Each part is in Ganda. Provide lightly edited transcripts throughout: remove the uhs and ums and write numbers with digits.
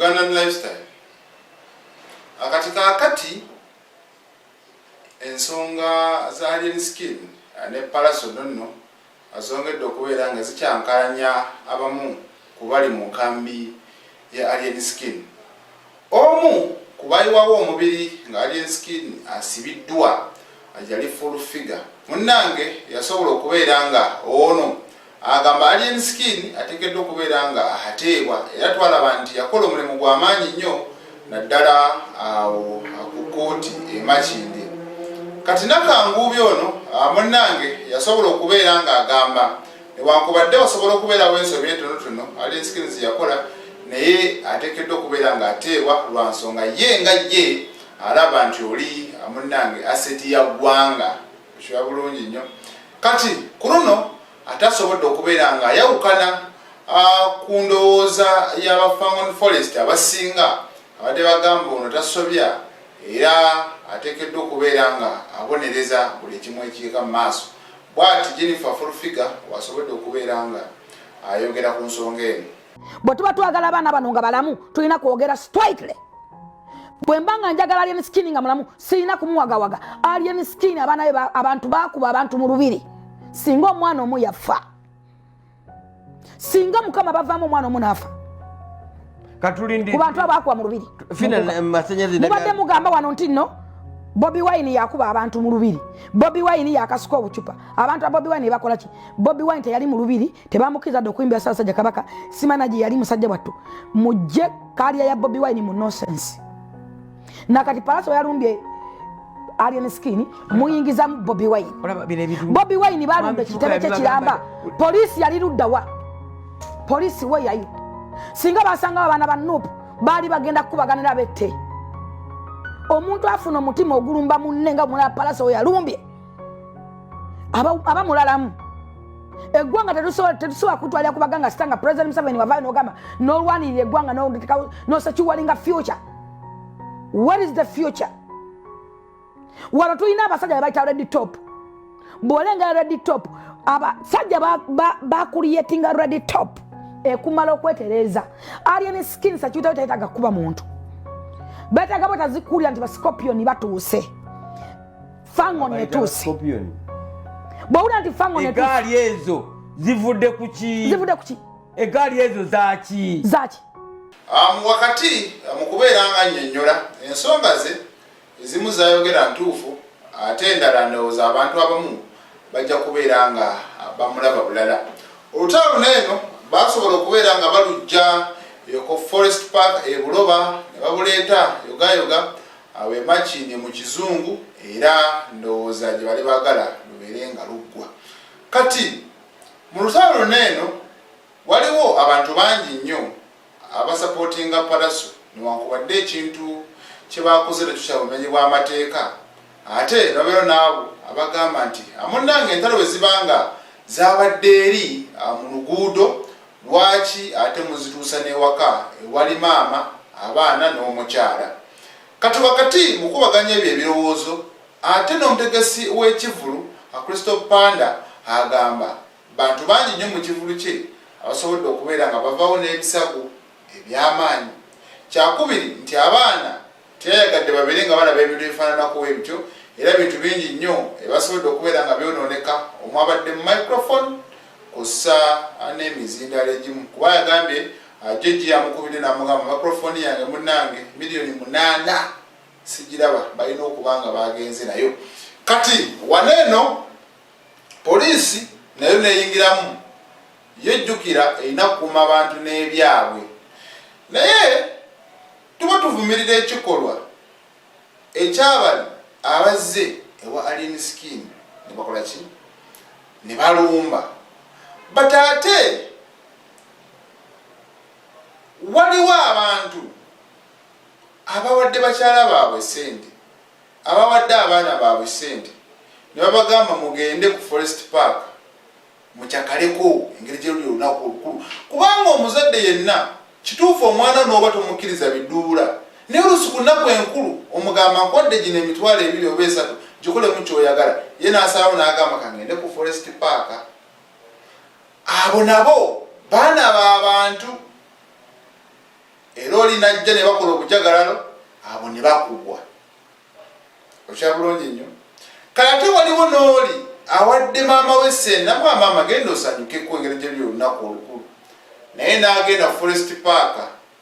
Ugandan Lifestyle. Akati kaakati ensonga za Alien Skin ne Pallaso nonno azongedde okubeera nga zikyankalanya abamu ku bali mu nkambi ya Alien Skin. Omu ku bayiwawo omubiri nga Alien Skin asibiddwa yali Full Figure. Munnange yasobola okubeera nga ono agamba Alien Skin ateekeddwa okubeera nga ateebwa era twalaba nti yakola omulimu gwa maanyi nnyo naddala awo ku kkooti e Makindye. Kati Nakanguubi ono munnange yasobola okubeera nga agamba newankubadde wasobola okubeerawo ensobi entonotono Alien Skin ze yakola naye ateekeddwa okubeera nga ateebwa lwa nsonga ye nga ye alaba nti oli munnange aseti ya ggwanga. Kiba bulungi nnyo. Kati ku luno ate asobodde okubeera nga ayawukana ku ndowooza y'aba Fangon Forest abasinga abadde bagamba ono tasobya era ateekeddwa okubeera nga abonereza buli ekimu ekiika mu maaso. Bw'ati Jennifer Full Figure wasobodde okubeera nga ayogera ku nsonga eno. Bwe tuba twagala abaana bano nga balamu tulina kwogera straightly. Bwe mba nga njagala Alien Skin nga mulamu sirina kumuwagawaga. Alien Skin abaana be abantu bakuba abantu mu lubiri, singa omwana omu yafa, singa Mukama bavaamu omwana omu n'afa ku bantu abakuba mu lubiri. Mubadde mugamba wano nti nno Bobi Wine yakuba abantu mu lubiri, Bobi Wine yakasuka obucupa abantu ba Bobi Wine bakola ki? Bobi Wine teyali mu lubiri, tebamukkiriza dde okuyimbira Ssaabasajja Kabaka, simana gye yali musajja wattu. Mujje kalya ya Bobi Wine mu nonsense. Nakati Pallaso yalumbye Alien Skin, muyingizamu Bobi Wine. Bobi Wine balumba ekitebe kye kiramba, poliisi yali luddawa? Poliisi we yayo singa basangawo abaana ba NUP baali bagenda kukubaganira bette. Omuntu afuna omutima ogulumba munne nga mulala Pallaso we yalumbye aba mulalamu. Eggwanga tetusobola kutwalira ku baganga sita nga President Museveni wavaayo n'ogamba n'olwanirira eggwanga n'osecuringa future. What is the future? Wano tulina abasajja bebayita red top. Bw'olengera red top, abasajja bakuliyetinga red top ekumala okwetereeza. Alien Skin security tayetaaga kuba muntu, beetaaga bwetazikulira nti bascorpion batuuse, Fangon etuuse. Bw'owulira nti Fangon etuuse, egaali ezo zivudde ku ki? Zivudde ku ki? Egaali ezo zaaki? Zaaki? Wakati mu kubeera nga nnyonnyola ensonga ze ezimu zayogera ntuufu, ate endala ndowooza abantu abamu bajja kubeera nga bamulaba bulala. Olutalo luno eno basobola okubeera nga balujja ku Forest Park e Buloba ne babuleeta yogayoga awo e Makindye mu Kizungu, era ndowooza gye bali baagala lubeere nga luggwa. Kati mu lutalo luno eno waliwo abantu bangi nnyo abasapootinga Pallaso newankubadde ekintu kye bakoze nakyo kya bumenyi bw'amateeka, ate babeera n'abo abagamba nti munnange entalo bwe ziba nga zabadde eri mu luguudo lwaki ate muzituusa n'ewaka ewali maama, abaana n'omukyala. Kati wakati mu kukubaganya ebyo ebirowoozo, ate n'omutegesi w'ekivvulu Crystal Panda agamba bantu bangi nnyo mu kivvulu kye abasobodde okubeera nga bavaawo n'ebisago eby'amaanyi. Kyakubiri nti abaana teyayagadde babeere nga balaba ebintu ebifaananako bwe bityo, era bintu bingi nnyo ebasobodde okubeera nga byonooneka omwabadde microphone kw'ossa n'emizindaalo egimu, kuba yagambye JJ yamukubidde n'amugamba microphone yange munnange 8,000,000 sigiraba, balina okuba nga bagenze nayo. Kati wano eno poliisi nayo neyingiramu, yejjukira erina kukuuma abantu n'ebyabwe, naye tuba tuvumirira ekikolwa ekyabali abazze ewa Alien Skin ne bakola ki ne balumba. But ate waliwo abantu abawadde bakyala baabwe ssente, abawadde abaana baabwe ssente ne babagamba mugende ku Forest Park mukyakaleko engeri gye luli olunaku olukulu, kubanga omuzadde yenna kituufu omwana n'oba tomukkiriza biduula, naye oluusi ku nnaku enkulu omugamba nkwadde gino 20,000 oba 3 gikolemu ky'oyagala, ye n'asalawo n'agamba kangende ku Forest Park. Abo nabo baana ba bantu, era oli najja ne bakola obujagalalo, abo ne bakubwa. Okya bulungi nnyo. Kale ate waliwo n'oli awadde maama we sente, namuwa, "Maama, genda osanyukeko engeri gyeri olunaku olukulu," naye n'agenda Forest Park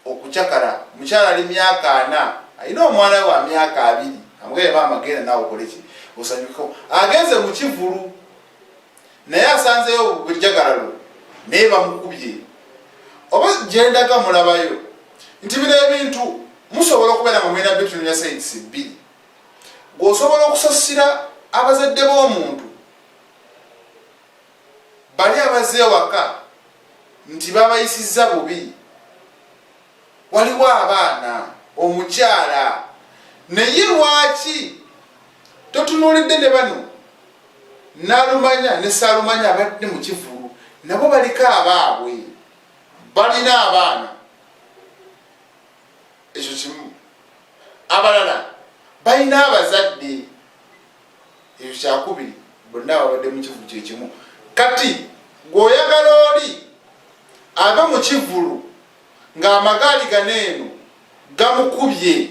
okucakala. Mukyala ali myaka 40, alina omwana we wa myaka 20. Amugambye, "Maama, genda naawe okoleki, osanyukeko." Agenze mu kivulu, naye asanzeyo bujagalalo, naye bamukubye. Oba gyendaga mulabayo nti bino ebintu musobola okubeera nga mulina bitunulya sides bbiri. Gweosobola okusasira abazadde b'omuntu bali abazze ewaka nti babayisizza bubi, waliwo abaana, omukyala, naye lwaki totunuulidde ne bano Nalumanya ne Saalumanya abadde mu kivulu? Nabo baliko abaabwe, balina abaana. Ekyo kimu. Abalala balina abazadde. Ekyo kyakubiri. Bonna babadde mu kivulu kyekimu. Kati gweoyagala oli ave mu kivulu ng'amagaali gano eno gamukubye,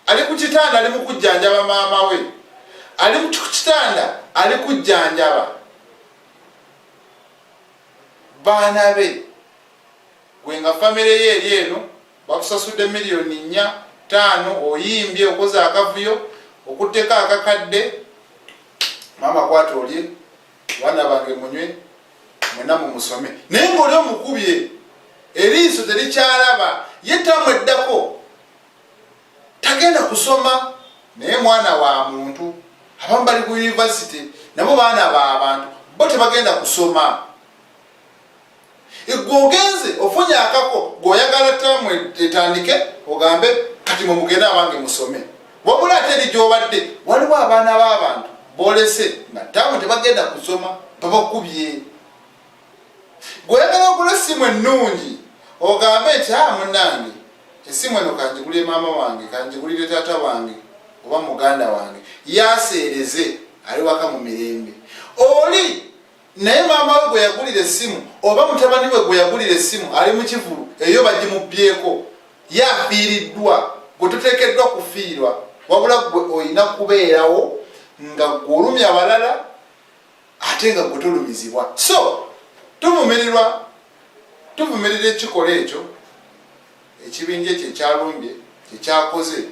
ali ku kitanda, ali mu kujjanjaba maama we, ali ku kitanda, ali kujjanjaba baana be, gwe nga famire ye eri eno bakusasudde miliyoni 4, 5, oyimbye, okoze akavuyo, okutteko akakadde, "Maama, kwata olye, baana bange munywe, mwena mumusome," naye ngaoli omukubye eriiso terikyalaba, ye tamu eddako tagenda kusoma. Naye mwana wa muntu. Abamu bali ku university, nabo baana ba bantu, bo tebagenda kusoma. Gwe ogenze ofunye akako, gweoyagala tamu etandike ogambe, "Kati mwe mugende, abange musome." Wabula ate eri gyobadde waliwo abaana b'abantu bolese nga tamu tebagenda kusoma, babakubye. Gweoyagala ogula essimu ennungi, ogambe nti, "A munnange, essimu eno kanjigulire maama wange, kanjigulire taata wange oba muganda wange, yaseereze ali waka mu mirembe." Oli naye maama we gwe yagulira essimu oba mutabani we gwe yagulira essimu ali mu kivulu eyo, bagimubyeko, ye afiiriddwa. Gwe toteekeddwa kufiirwa, wabula gwe olina kubeerawo nga gwe olumya abalala ate nga gwe tolumizibwa. So tuvumirirwa, tuvumirira ekikola ekyo, ekibinja ekyo ekyalumbye kyekyakoze.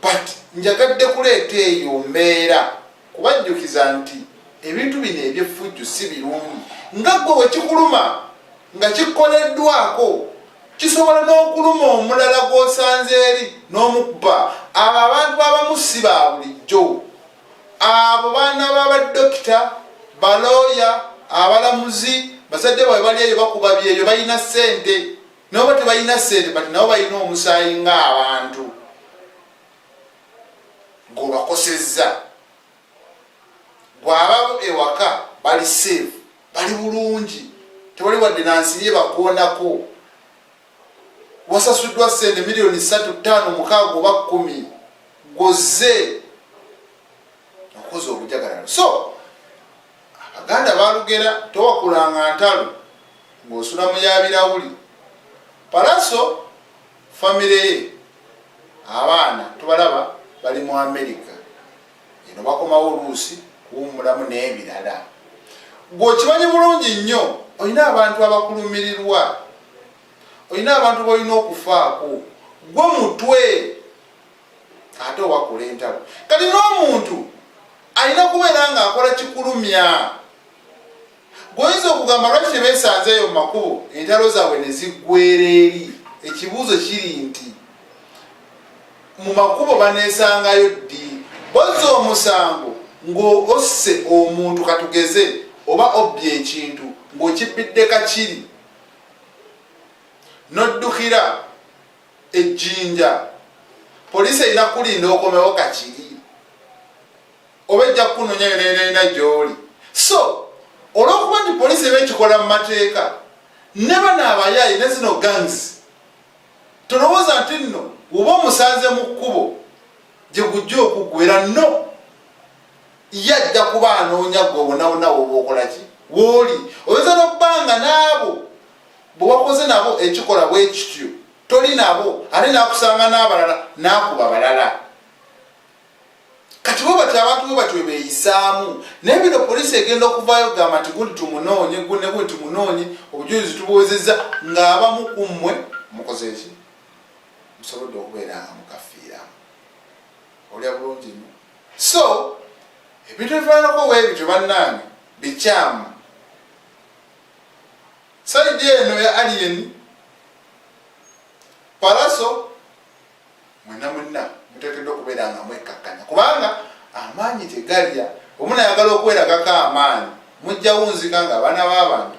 But njagadde kuleeta eyo mbeera kubajjukiza nti ebintu bino ebyeffujjo si birungi. Nga gwe wekikuluma nga kikoleddwako, kisobola n'okuluma omulala gw'osanze eri n'omukuba. Abo abantu abamu si ba bulijjo. Abo baana b'abadokita, balooya, abalamuzi, bazadde baabwe bali eyo bakuba byeyo, balina ssente. Nabo ba tebalina ssente, but nabo balina omusaayi ng'abantu. Ng'obakosezza gwababo ewaka bali safe, bali bulungi, tewali wadde nansirye bakoonako. Wasasuddwa ssente miliyoni 3, 5, 6 oba 10, gozze okoze obujagalalo. So Abaganda balugera, towakulanga ntalo ng'osula mu yabirawuli. Palaso famire ye, abaana tubalaba bali mu Amerika eno, bakomawo oluusi kuwummulamu n'ebirala. Gweokimanyi bulungi nnyo, olina abantu abakulumirirwa, olina abantu bolina okufaako. Gwe mutwe ate owakula entalo. Kati n'omuntu alina kubeera ng'akola kikulumya. Gweoyinza okugamba, lwaki tebeesanzeeyo mu makubo, entalo zaabwe ne ziggwera eri? Ekibuuzo kiri nti mu makubo baneesangayo ddi? Bozza omusango ng'osse omuntu, katugeze, oba obbye ekintu ng'okibbidde Kakiri, n'oddukira Ejjinja, poliisi erina kulinda okomewo Kakiri oba ejja kukunonya yonayonayona gy'oli? So olw'okuba nti poliisi eba ekikola mu mateeka, ne bano abayaayi ne zino gangs, tolowooza nti nno oba omusanze mu kkubo gye gujja okuggwera. No ye ajja kuba anoonya gwe wonawona woba okolaki wooli. Oyinza n'okuba nga n'abo bwe wakoze nabo ekikola bwe kityo. Toli nabo, ate nakusanga n'abalala n'akuba balala. Kati bwe batyo abantu bwe batyo beeyisaamu. Naye bino poliisi egenda okuvaayo okugamba nti gundi tumunoonye, gundi ne gundi tumunoonye, obujulizi tubuwezezza, ng'abamu ku mmwe mukoze ki? Musobodde okubeera nga mukafiiramu. Olya bulungi nnyo. So ebintu ebifaananako bwe bityo bannange bikyamu. Sayidi eno ya Alien Pallaso, mwenna mwenna muteekeddwa okubeera nga mwekkakkanya, kubanga amaanyi tegalya. Omunayagala okweragako amaanyi, mujja wunzika nga abaana b'abantu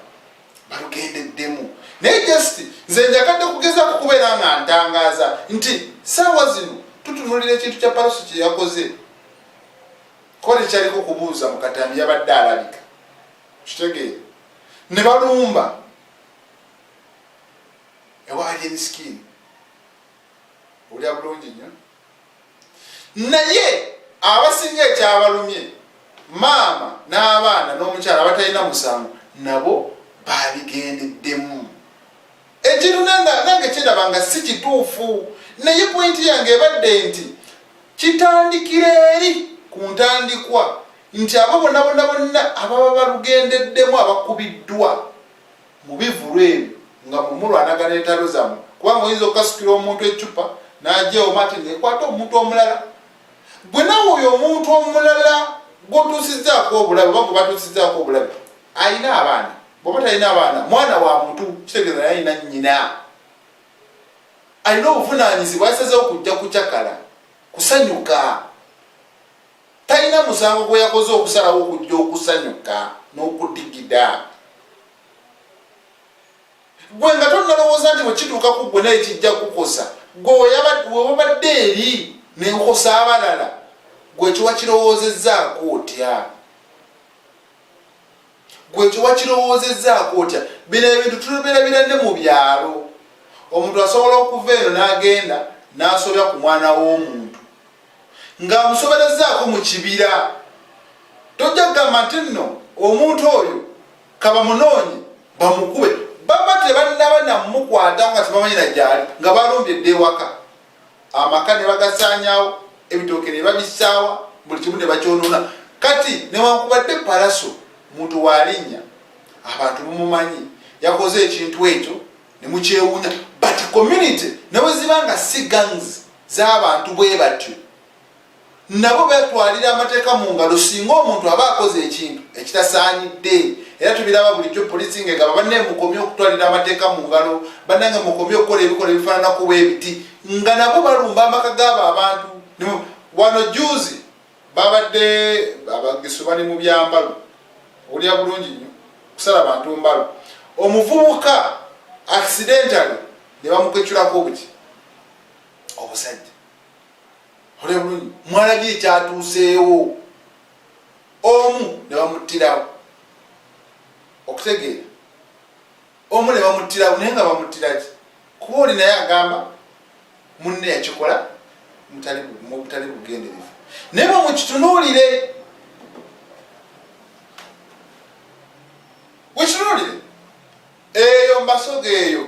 balugendeddemu. Naye just nze njagadde kugezaako kubeera nga ntangaaza nti saawa zino tutunulira ekintu kya Pallaso kye yakoze, kuba tekyaliko kubuuza mu katambi, yabadde alabika, kitegeere, ne balumba ewa Alien Skin. Olya bulungi nnyo. Naye abasinga ekyabalumye, maama n'abaana n'omukyala abatalina musango, nabo babigendeddemu. Ekintu nange kyendaba nga si kituufu, naye pointi yange ebadde nti kitandikira eri ku ntandikwa, nti abo bonna bonna bonna ababa balugendeddemu, abakubiddwa mu bivulu ebyo nga mumulwanagana entalo zammwe, kubanga oyinza okukasukira omuntu eccupa n'agyewoma ate nekwata omuntu omulala. Gwe nawe oyo omuntu omulala gw'otuusizzaako obulabe oba gwe batuusizzaako obulabe alina abaana, bw'oba talina abaana, mwana wa muntu, kitegeeza naye alina nnyina, alina obuvunaanyizibwa, yasazeewo kujja kucakala kusanyuka, talina musango gwe yakoze okusalawo okujja okusanyuka n'okudigida. Gwe nga tonnalowooza nti bwe kituuka ku ggwe naye kijja kukosa gwe, wewabadde eri nenkosa abalala, gwe ekyo wakirowoozezzaako otya? Gwe ekyo wakirowoozezzaako otya? Bino ebintu tubirabira ne mu byalo. Omuntu asobola okuva eno n'agenda n'asobya ku mwana w'omuntu ng'amusoberezzaako mu kibira. Tojja kugamba nti nno omuntu oyo kabamunoonye bamukube, baba tebannaba namukwata nga tebamanyi na gyali, nga balumbye dda ewaka, amaka ne bagasaanyaawo, ebitooke ne babisaawa, buli kimu ne bakyonoona. Kati newankubadde Pallaso muntu walinnya, abantu mumumanyi, yakoze ekintu ekyo ne mukyewuunya, but community ne bwe ziba nga si gangs z'abantu bwe batyo, nabo batwalira amateeka mu ngalo singa omuntu aba akoze ekintu ekitasaanidde. Era tubiraba bulijjo, poliisi ng'egamba, bannaye mukomye okutwalira amateeka mu ngalo, bannange mukomye okukola ebikola ebifaananako bwe biti, nga nabo balumba amaka g'abo abantu. Wano juzi babadde abagisu bali mu byambalo, olya bulungi nnyo, kusala bantu mbalo, omuvubuka accidentally ne bamukeculako obuki obusajja. Olya bulungi, mwalabye ekyatuuseewo, omu ne bamuttirawo, okutegeera, omu ne bamuttirawo. Naye nga bamuttira ki? Kuba oli naye agamba munne yakikola mu butali bugenderevu. Naye bwe mukitunuulire, wekitunuulire eyo mbasoga eyo,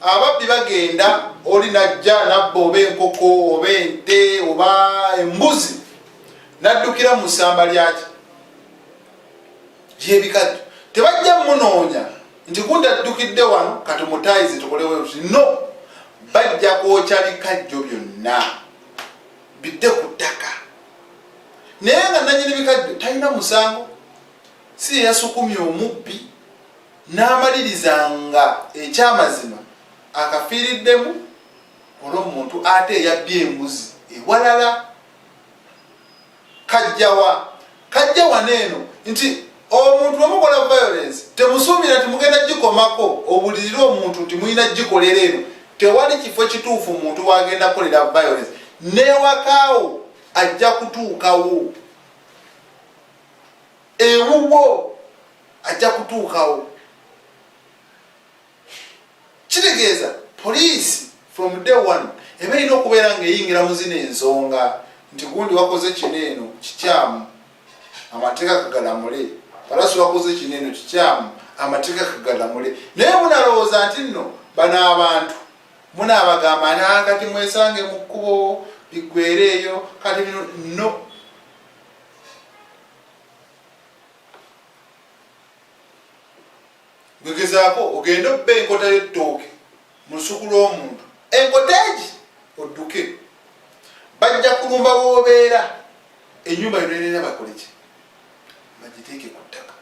ababbi bagenda, oli najja nabba oba enkoko oba ente oba embuzi, naddukira mu ssamba lyaki lyebikajjo, tebajja munoonya nti gundi addukidde wano, katumutayize tukolewo tuti. No, bajja kwokya bikajjo byonna bidde ku ttaka, naye nga nanyini bikajjo talina musango, si yeyasukumye omubbi n'amaliriza nga ekyamazima akafiiriddemu olw'omuntu ate eyabbye embuzi ewalala. Kajjawa kajja wano eno nti omuntu bwemukola violence, temusuubira nti mugenda gikomako obulirire omuntu nti mulina gikolera eno. Tewali kifo kituufu muntu wagenda kukolera violence. Newakaawo ajja kutuukawo, ewuwo ajja kutuukawo. Kitegeeza poliisi from day one eba erina okubeera ng'eyingira mu zino ensonga nti gundi wakoze kino eno kikyamu, amateeka kagalamule. Pallaso wakoze kino eno kikyamu, amateeka kagalamule. Naye munalowooza nti nno bano abantu Munaabagamba nti ah, kati mwesange mu kkubo biggwere eyo kati bino no. Gwegezaako ogende obba enkota y'ettooke mu lusuku lw'omuntu, enkota egi odduke, bajja kulumba w'obeera, ennyumba yonna yonna bakole ki? Bagiteeke ku ttaka.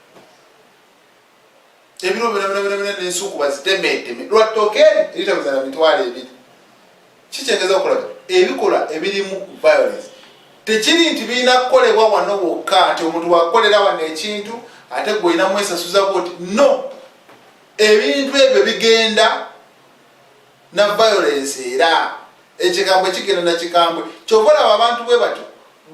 Ebiro byona byona byona byona n'ensuku bazitemeeteme lwa ttooke eri eritabuza na 20,000. Kikyengeza okulaga ebikolwa ebirimu violence tekiri nti birina kukolebwa wano wokka, nti omuntu wakukolera wano ekintu ate gwe olina mwesasuza bwoti. No, ebintu ebyo bigenda na violence, era ekikambwe kigenda na kikambwe. Kyova olaba abantu bwe batyo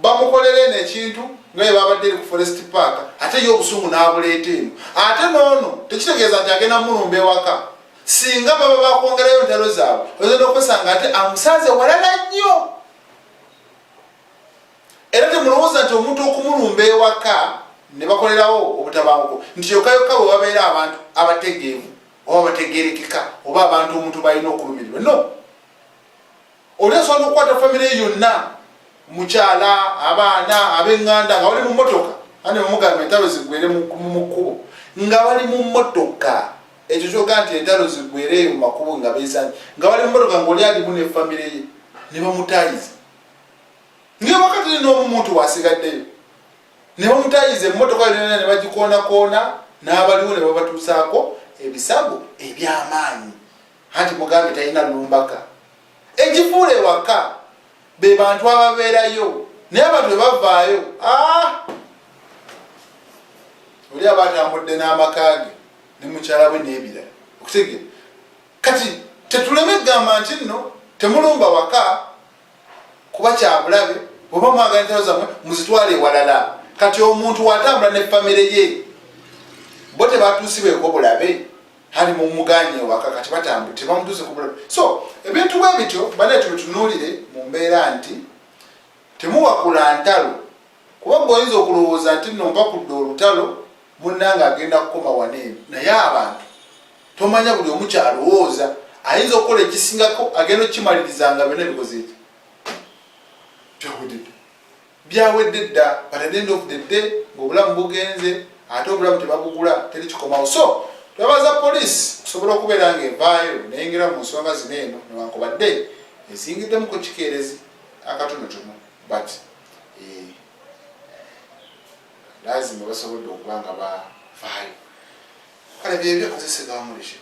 bamukolera eno ekintu nga bwe babadde eri ku Forest Park, ate ye obusungu n'abuleeta eno. Ate n'ono tekitegeeza nti agenda mulumba ewaka. Singa baba bakwongerayo ntalo zaabwe, oyinza n'okwesanga ate amusanze walala nnyo. Era temulowooza nti omuntu okumulumba ewaka ne bakolerawo obutabanguko nti yokka yokka bwe babeera abantu abategeevu oba abategeerekeka oba abantu omuntu balina okulumirirwa. No, oli asobola n'okukwata famire ye yonna, mukyala, abaana, ab'eŋŋanda, nga bali mu mmotoka, ani bamugamba entalo ziggwere mu kkubo nga bali mu mmotoka. Ekyo kyoga nti entalo ziggwere eyo mu makubo nga beesanye nga bali mu mmotoka, ng'oli alimu ne famire ye, ne bamutayiza ng'ewaka teri n'omu muntu wasigaddeyo, ne bamutayiza emmotoka yonna ne bagikoonakoona, n'abaliwo ne babatuusaako ebisago eby'amaanyi. Anti mugambe talina lumbaka ekifuula ewaka be bantu ababeerayo, naye abantu bwe bavaayo, ah! Oli aba atambudde n'amaka ge ne mukyala we n'ebirala. Okutegeera kati tetuleme kugamba nti nno temulumba waka kuba kyabulabe, bweba mwagala entalo zammwe muzitwale ewalala. Kati omuntu watambula ne famire ye, bo tebatuusibweko bulabe, ali mumuganye ewaka, kati batambula tebamutuuse ku bulabe. So ebintu bwe bityo bane tubitunuulire mu mbeera nti temuwakula ntalo, kuba gwe oyinza okulowooza nti nno mpakudde olutalo, munnange agenda kukoma wano eno, naye abantu tomanya buli omu kyalowooza, ayinza okukola ekisingako, agenda okukimaliriza nga byonna bikoze eki byawedde byawedde dda. But at the end of the day ng'obulamu bugenze, ate obulamu tebabugula, teri kikomawo. So twebaza poliisi okusobola okubeera ng'evaayo neyingira mu nsonga zino eno, newankubadde ezingiddemu ku kikeerezi akatonotono, but lazima basobodde okuba nga bavaayo. Kale byebyo, nze Segawa Murishid.